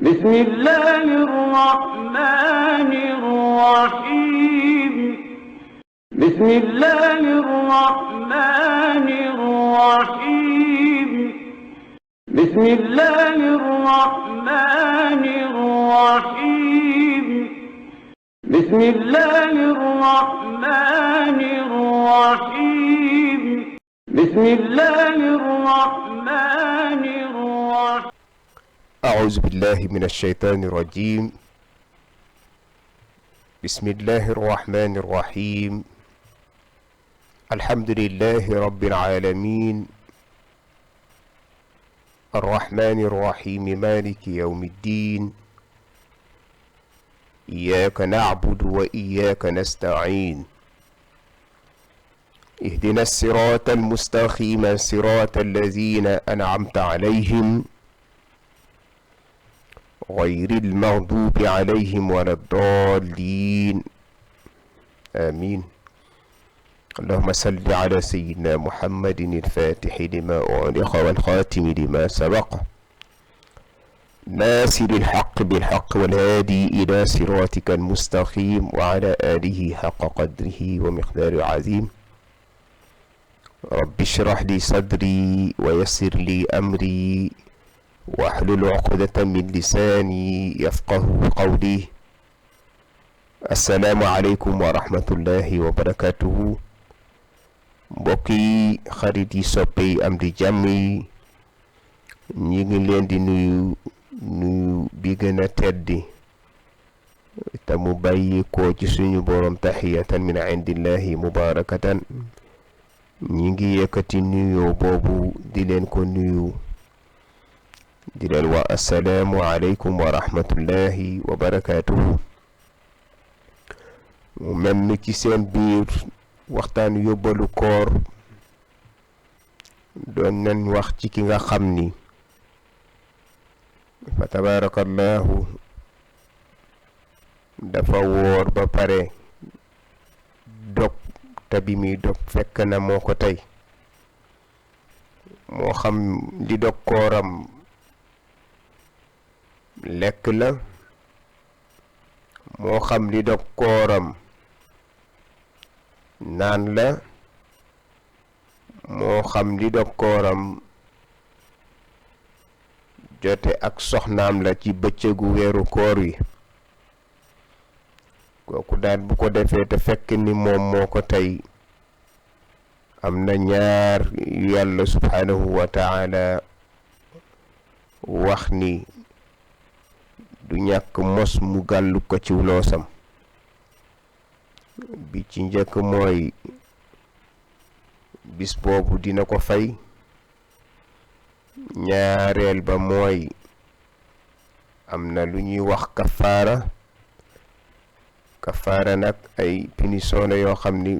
بسم الله الرحمن الرحيم بسم الله الرحمن الرحيم بسم الله الرحمن الرحيم بسم الله الرحمن الرحيم بسم الله الرحمن الرحيم أعوذ بالله من الشيطان الرجيم. بسم الله الرحمن الرحيم. الحمد لله رب العالمين الرحمن الرحيم مالك يوم الدين. إياك نعبد وإياك نستعين. اهدنا الصراط المستقيم صراط الذين أنعمت عليهم غير المغضوب عليهم ولا الضالين آمين. اللهم صل على سيدنا محمد الفاتح لما أغلق والخاتم لما سبق ناصر الحق بالحق والهادي إلى صراطك المستقيم وعلى آله حق قدره ومقدار عظيم. رب اشرح لي صدري ويسر لي أمري واحلل عقدة من لساني يفقه قولي. السلام عليكم ورحمة الله وبركاته. mbokki xarit yi soppe yi am di jàmm yi ñi ngi leen di nuyu bi gën a teddi te mu bàyyi ko ci suñu boroom taxiyatan min indillahi mubarakatan. ñi ngi yëkkati nuyoo boobu di leen ko nuyu di leen wax assalaamu aleykum wa rahmatullahi wa barakaatuhu. mu mel ni ci seen biir waxtaan yóbbalu koor doon nañ wax ci ki nga xam ni fa tabarakallahu dafa wóor ba pare dog te bi muy dog fekk na moo ko tey, moo xam li dog kooram lekk la, moo xam li dog kooram naan la, moo xam li dog kooram jote ak soxnaam la ci bëccëgu weeru koor wi. kooku daal bu ko defee te fekk ni moom moo ko tey, am na ñaar yàlla subhanahu wa taala wax ni du ñàkk mos mu gàllu ko ci loosam. bi ci njëkk mooy bis boobu dina ko fay. ñaareel ba mooy am na lu ñuy wax kafaara nag ay punition la yoo xam ni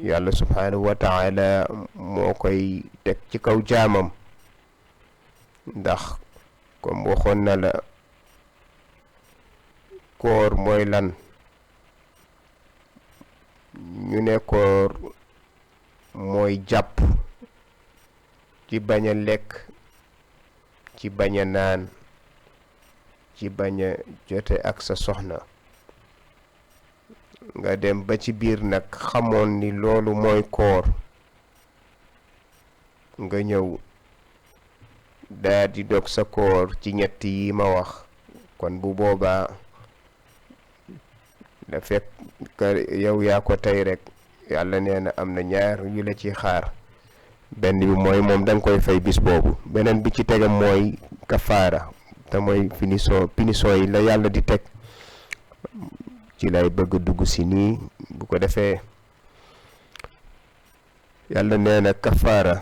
yàlla subhanahu wa taala moo koy teg ci kaw jaamam, ndax comme waxoon na la koor mooy lan. ñu ne koor mooy jàpp ci bañ a lekk, ci bañ a naan, ci bañ a jote ak sa soxna. nga dem ba ci biir nag xamoon ni loolu mooy koor, nga ñëw daa di dog sa koor ci ñett yi ma wax. kon bu boobaa da fekk yow yaa ko tey rek, yàlla nee na am na ñaar yu la ci xaar. benn bi mooy moom danga koy fay bis boobu. beneen bi ci tegam mooy kafaara, te mooy punition yi la yàlla di teg. ci lay bëgg dugg si nii. bu ko defee yàlla nee na kafaara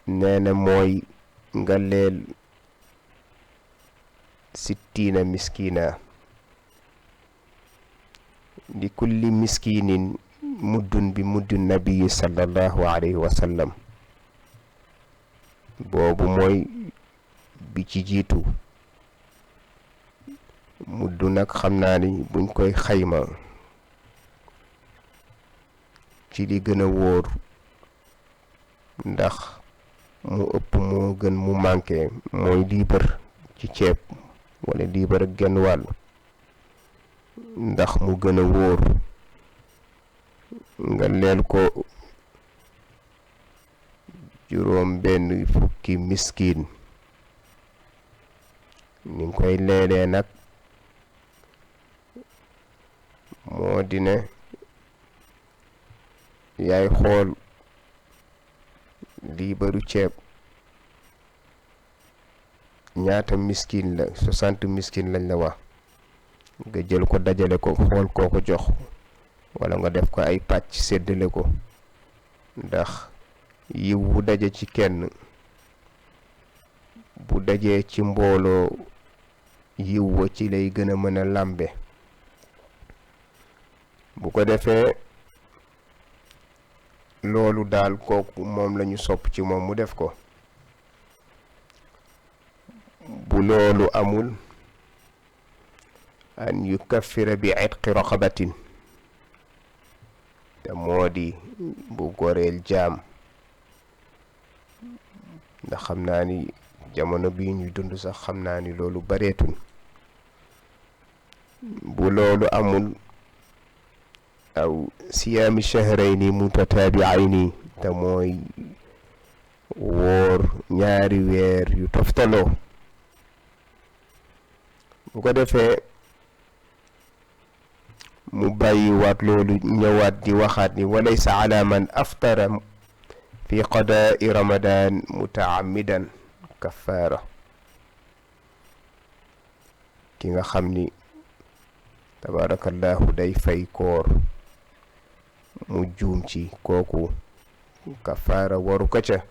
nee na mooy nga leel sittiina miskina, li kulli miskinin muddun bi muddu nabii sallallahu alayhi wa sallam. boobu mooy bi ci jiitu. muddu nag xam naa ni buñ koy xayma ci li gën a wóor, ndax mu ëpp moo gën mu manqué mooy liibar ci ceeb wala liibar ak genn wàll ndax mu gën a wóor nga leel ko juróom benn fukki miskin ni nga koy leelee nag moo di ne yaay xool liibaru ceeb ñaata miskin la 60 miskin lañ la wax nga jël ko dajale ko xool koo ko jox wala nga def ko ay pàcc séddale ko ndax yiw bu daje ci kenn bu dajee ci mbooloo yiw wa ci lay gën a mën a làmbe bu ko defee loolu daal kooku moom lañu sopp ci moom mu def ko bu loolu amul an yukaffira bi itqi raqabatin te moo di bu goreel jaam ndax xam naa ni jamono bii ñuy dund sax xam naa ni loolu bareetul bu loolu amul aw siyaami shahrayni mutataabi'ayni te mooy woor ñaari weer yu toftaloo bu ko defee mu bàyyi waat loolu ñëwaat di waxaat ni walaysa ala man aftara fi qadaa'i ramadan mutaammidan kafaara ki nga xam ni tabarakallahu day fay koor mu juum ci kooku kafaara waru ko ca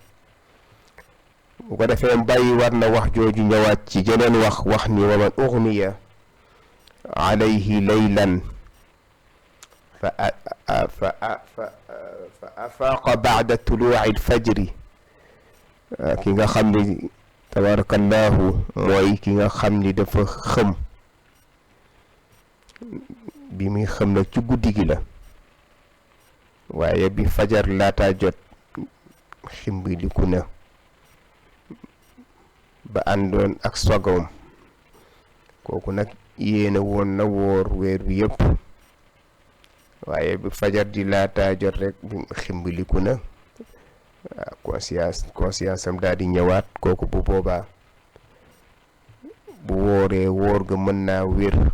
bu ko defee bàyyi war na wax jooju ñëwaat ci jeneen wax ni wa man ughmiya alayhi laylan fa afaaqa ba'da tuluu'i al-fajri ki nga xam ni tabarakallahu mooy ki nga xam ni dafa xëm bi muy xëm nag ci guddi gi la waaye bi fajar laata jot ximbiliku na ba àndoon ak sogom kooku nag yéene woon na woor weer bi yépp waaye bi fajar di laata jot rek bi ximbiliku na conscience am daal di ñëwaat kooku bu boobaa bu wooree woor ga mën naa wér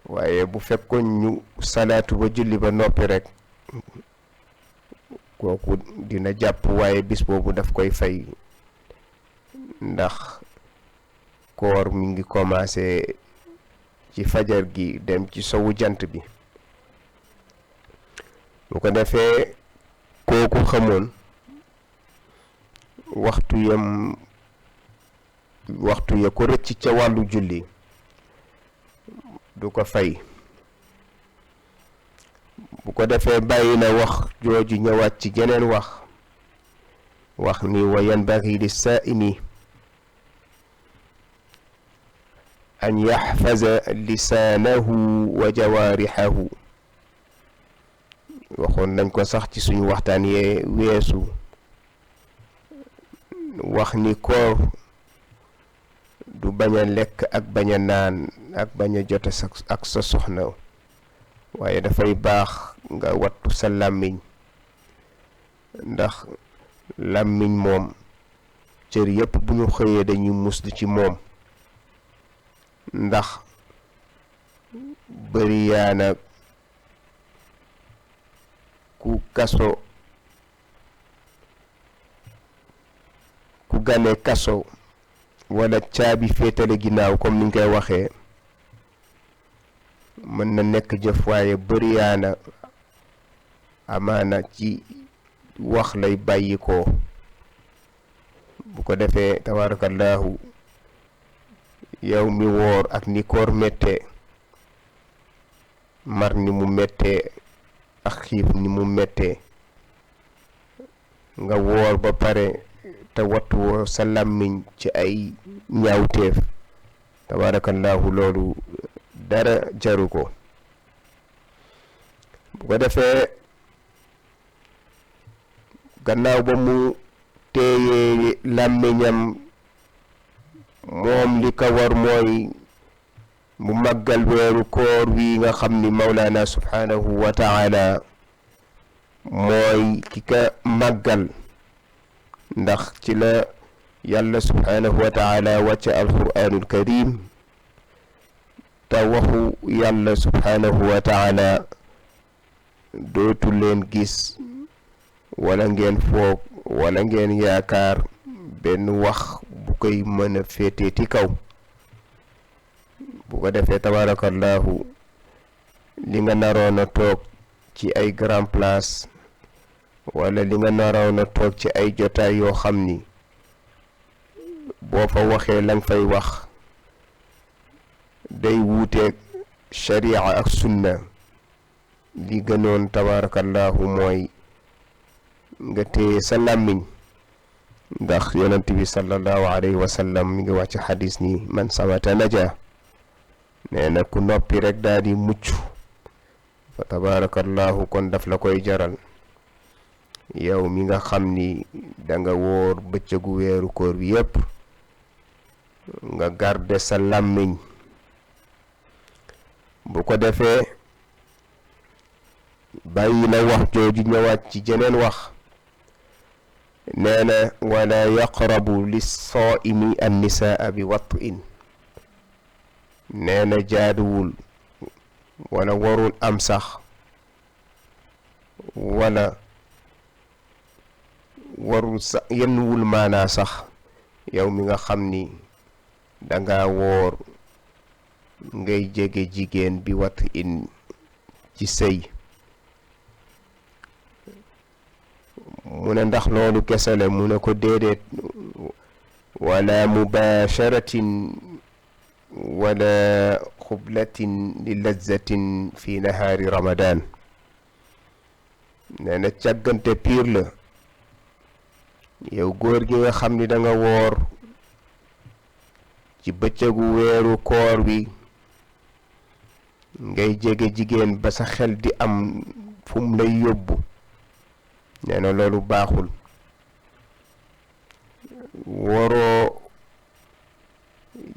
waaye bu fekkoon ñu salaatu ba julli ba noppi rek kooku dina jàpp waaye bis boobu daf koy fay ndax koor mi ngi commencé ci fajar gi dem ci sowu jant bi bu ko defee kooku xamoon waxtu ya ko rëcc ca wàllu julli du ko fay bu ko defee bàyyi na wax jooju ñëwaat ci geneen wax ni wa yanbaghi lis-saa'imi an yaxfaza lisaanahu wa jawaarixahu waxoon nañ ko sax ci suñu waxtaan yee weesu wax ni koor du bañ a lekk ak bañ a naan ak bañ a jote ak sa soxna waaye dafay baax nga wattu sa làmmiñ ndax làmmiñ moom cër yépp bu ñu xëyee dañuy muslu ci moom ndax bëri yaana ku gane kaso wala caabi féetale ginnaaw comme niñ koy waxee mën na nekk jëf waaye bëri yaana amaana ci wax lay bàyyi ko bu ko defee tabarakallahu yow mi woor ak ni koor méttee mar ni mu méttee ak xiif ni mu méttee nga woor ba pare te wattu woo sa làmmiñ ci ay ñaawteef tabarakallahu loolu dara jaru ko bu ko defee gannaaw ba mu téye làmmiñam moom li ko war mooy mu màggal weeru koor wi nga xam ni Mawlana subhanahu wa taala mooy ki ka màggal ndax ci la yàlla subhanahu wa taala wàcce alquranul karim te waxu yàlla subhanahu wa taala dootu leen gis wala ngeen foog wala ngeen yaakaar benn wax bu koy mën a féetee ci kaw bu ko defee tabarakallahu li nga naroon a toog ci ay grand place wala li nga naroon a toog ci ay jotaay yoo xam ni boo fa waxee la nga fay wax day wuuteeg sharia ak sunna li gënoon tabarakallahu mooy nga téye sa làmmiñ ndax yonent bi sallallahu alayhi wa sallam mi ngi wax ci xadis ni man samata naja nee na ku noppi rek daal di mucc fa tabarakallahu kon daf la koy jaral yow mi nga xam ni danga wóor bëccëgu weeru koor bi yépp nga garder sa làmmiñ bu ko defee bàyyi na wax jooju ñëwaat ci jeneen wax nee na wala yaqrabu lissaa'imi annisaa bi wat'in nee na jaaduwul wala warul am sax wala warul sax yenwul maanaa sax yow mi nga xam ni danga woor ngay jege jigéen bi wat'in ci sëy mu ne ndax loolu kese la mu ne ko déedéet wala mubasharatin wala xublatin li lazzatin fi nahaari ramadan nee na càggante piir la yow góor gi nga xam ni danga woor ci bëccëgu weeru koor wi ngay jege jigéen ba sa xel di am fu mu lay yóbbu nee na loolu baaxul waroo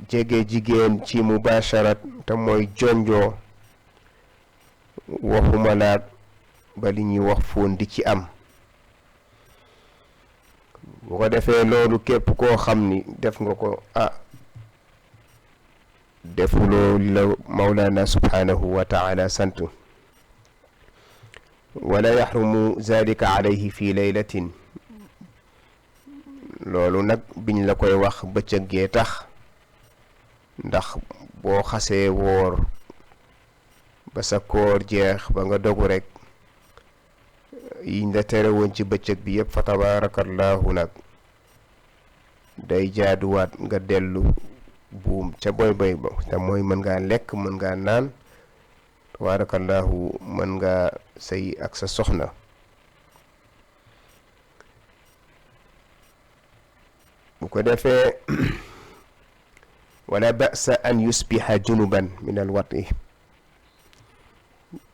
jege jigéen ci mubasharat te mooy jonjoo waxuma laat ba li ñuy wax foon di ci am bu ko defee loolu képp koo xam ni def nga ko defuloo la Mawlana subhanahu wa taala sant wala yaxrumu zalika alayhi fi laylatin loolu nag biñ la koy wax bëccëg gee tax ndax boo xasee woor ba sa koor jeex ba nga dogu rek yiñ la tere woon ci bëccëg bi yépp fa tabarakallahu nag day jaaduwaat nga dellu buum ca boy boy ba te mooy mën ngaa lekk mën ngaa naan tabarakallahu mën ngaa sëy ak sa soxna bu ko defee wala ba'sa an yusbiha junuban min al wati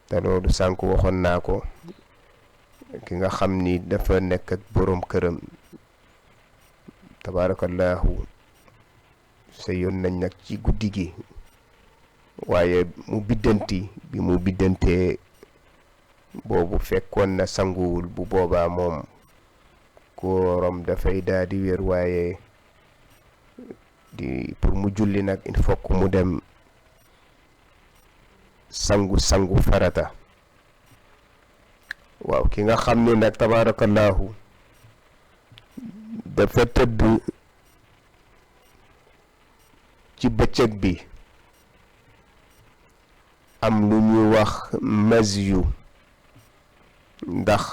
te loolu sànk waxoon naa ko ki nga xam ni dafa nekk ak boroom këram tabarakallahu sëyoon nañ nag ci guddi gi waaye mu biddanti bi mu biddantee boobu fekkoon na sanguwul bu boobaa moom kooram dafay daal di wér waaye pour mu julli nag il faut que mu dem sangu farata waaw ki nga xam ne nag tabarakallahu dafa tëdd ci bëccëg bi am lu ñuy wax mazyu ndax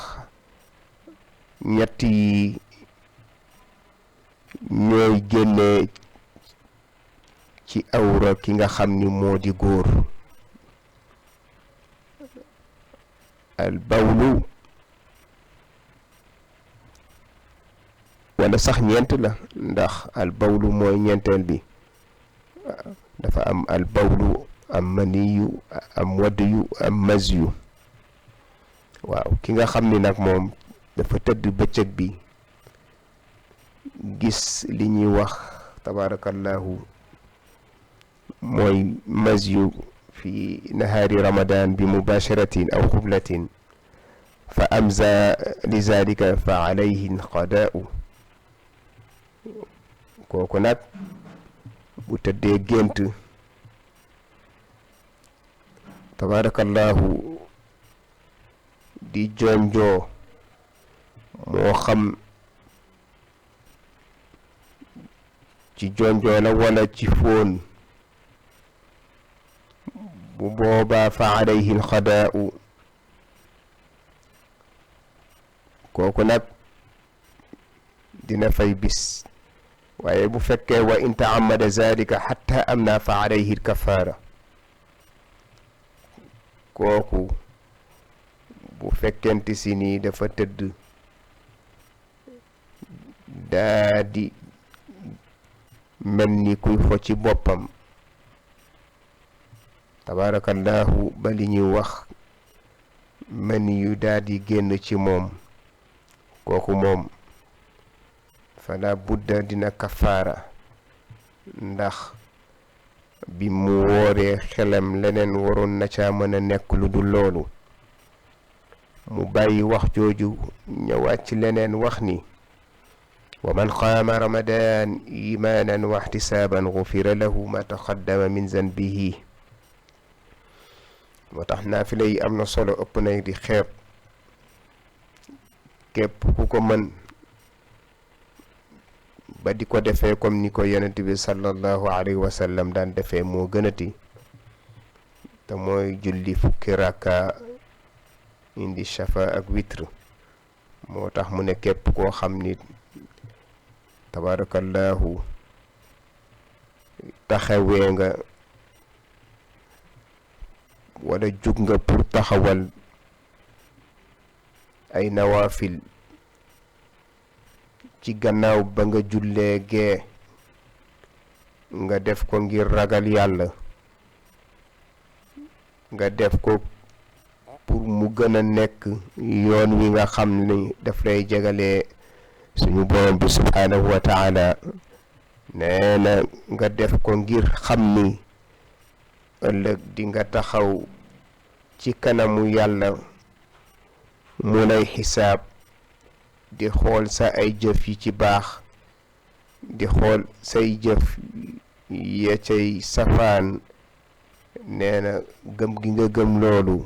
ñett yi ñooy génne ci awra ki nga xam ni moo di góor al bawlu wala sax ñeent la ndax al bawlu mooy ñeenteel bi dafa am al bawlu am maniyu am wadiyu am mazyu waaw ki nga xam ni nag moom dafa tëdd bëccëg bi gis li ñuy wax tabarakallahu mooy mazyu fi nahaari ramadan bi mubasharatin aw xublatin fa amza li zalika fa alayhi qadaa'u kooku nag bu tëddee gént tabarakallahu di jonjoo moo xam ci jonjoo la wala ci fóon bu boobaa fa alayhi alxadaa'u kooku nag dina fay bis waaye bu fekkee wa in taamada zalika xatta amna fa alayhi alkafaara kooku bu fekkente si nii dafa tëdd daa di mel ni kuy fo ci boppam tabarakallahu ba li ñuy wax man yu daa di génn ci moom kooku moom fala budda dina kafaara ndax bi mu wooree xelam leneen waroon na ca mën a nekk lu dul loolu mu bàyyi wax jooju ñëwaat ci leneen wax ni wa man qaama ramadan imanan wa ihtisaban gufira lahu ma taqaddama min zanbihi moo tax naafila yi am na solo ëpp na di xeeb képp ku ko mën ba di ko defee comme ni ko yonent bi sallallahu alayhi wa sallam daan defee moo gënati te mooy julli fukki rakka indi shafa ak witr moo tax mu ne képp koo xam ni tabarakallahu taxawee nga wala jug nga pour taxawal ay nawaafil ci gannaaw ba nga jullee gee nga def ko ngir ragal yàlla nga def ko pour mu gën a nekk yoon wi nga xam ni daf lay jegalee suñu borom bi subhaanahu wa taala nee na nga def ko ngir xam ni ëllëg di nga taxaw ci kanamu yàlla mu lay xisaab di xool sa ay jëf yi ci baax di xool say jëf ya cay safaan nee na gëm gi nga gëm loolu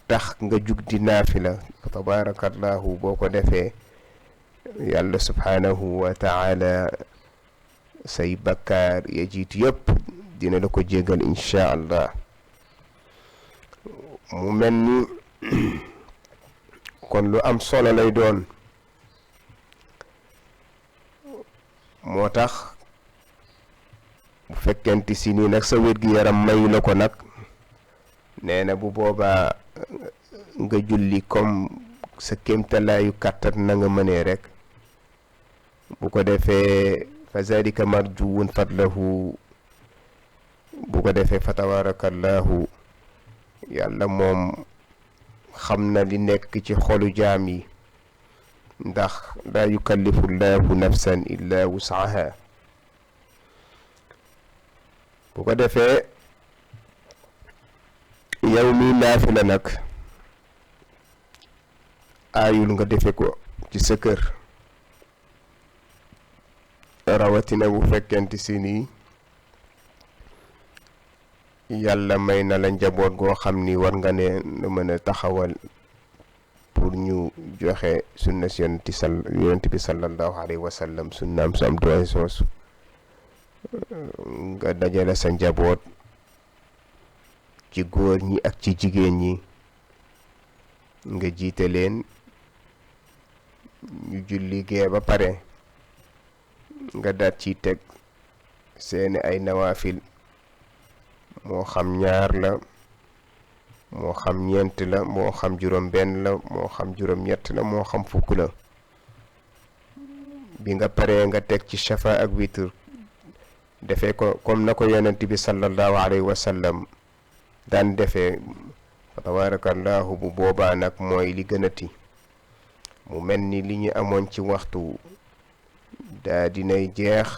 tax nga jug di naafila tabarakallahu boo ko defee yàlla subhaanahu wa taala say bakkaar ya jiitu yëpp dina la ko jégal insha allah mu mel ni kon lu am solo lay doon moo tax bu fekkente si nii nag sa wér-gi-yaram mayu la ko nag nee na bu boobaa nga julli comme sa kéemtalaayu kàttan na nga mënee rek bu ko defee fa zalika marjuwun fadlahu bu ko defee fa tabarakallahu yàlla moom xam na li nekk ci xolu jaam yi ndax laa yukallifu llahu nafsan illa wusaha bu ko defee yow mi naafila nag aayul nga defe ko ci sa kër rawatina bu fekkente si nii yàlla may na la njaboot goo xam ni war nga ne na mën a taxawal pour ñu joxe sunna si yonent bi sallallahu alayhi wa sallam sunnaam su am doole soosu nga dajale sa njaboot ci góor ñi ak ci jigéen ñi nga jiite leen ñu julli gee ba pare nga daat ci teg seeni ay nawaafil moo xam ñaar la moo xam ñeent la moo xam juróom benn la moo xam juróom ñett la moo xam fukk la bi nga paree nga teg ci shafa ak witr defee ko comme na ko yonent bi sallallahu alayhi wa sallam daan defee fa tabarakallahu bu boobaa nag mooy li gënati mu mel ni li ñu amoon ci waxtu daa dinay jeex.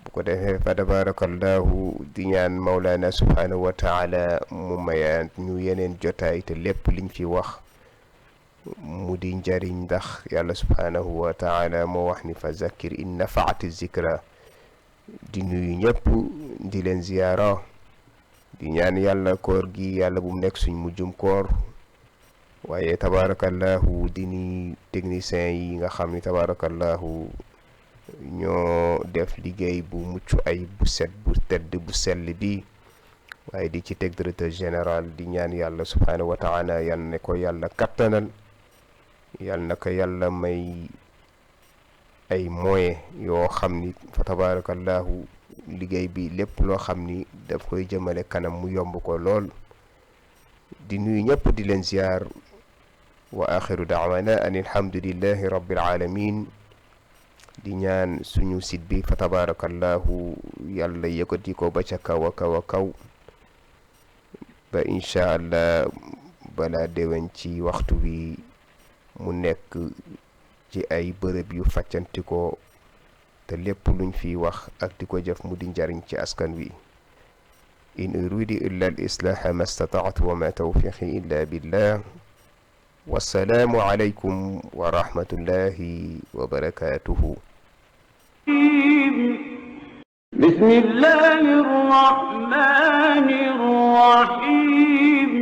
bu ko defee fa tabarakallahu di ñaan Mawlana subhanahu wa taala mu mayaat ñu yeneen jotaay te lépp liñ fi wax mu di njariñ, ndax yàlla subhanahu wa taala moo wax ni fa zakkir in nafaati zikra. di nuyu ñëpp di leen ziyaara, di ñaan yàlla koor gi yàlla bu mu nekk suñ mujjum koor. waaye tabarakallahu di ni technicien yi nga xam ni tabarakallahu ñoo def liggéey bu mucc ay bu set bu tedd bu sell bi, waaye di ci teg directeur général. di ñaan yàlla subhanahu wa taala yal na ko yàlla kattanal, yal na ko yàlla may ay moyens yoo xam ni fa tabarakallahu liggéey bi lépp loo xam ni daf koy jëmale kanam mu yomb ko lool. di nuyu ñëpp di leen ziar. wa axiru daawana an alhamdulillahi rabbil alamin. di ñaan suñu site bi fa tabarakallahu yàlla yëkkati ko ba ca kaw a kaw a kaw ba incha allah balaa déwén ci waxtu bi mu nekk ci ay bërëb yu faccantikoo te lépp luñ fi wax ak di ko jëf mu di njariñ ci askan wi. in uridu illa al islaha ma stata'tu wa ma tawfiqi illa billah. wassalaamu alaykum wa rahmatullahi wa barakatuhu. بسم الله الرحمن الرحيم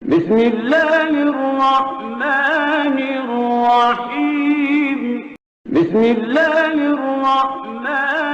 بسم الله الرحمن الرحيم بسم الله الرحمن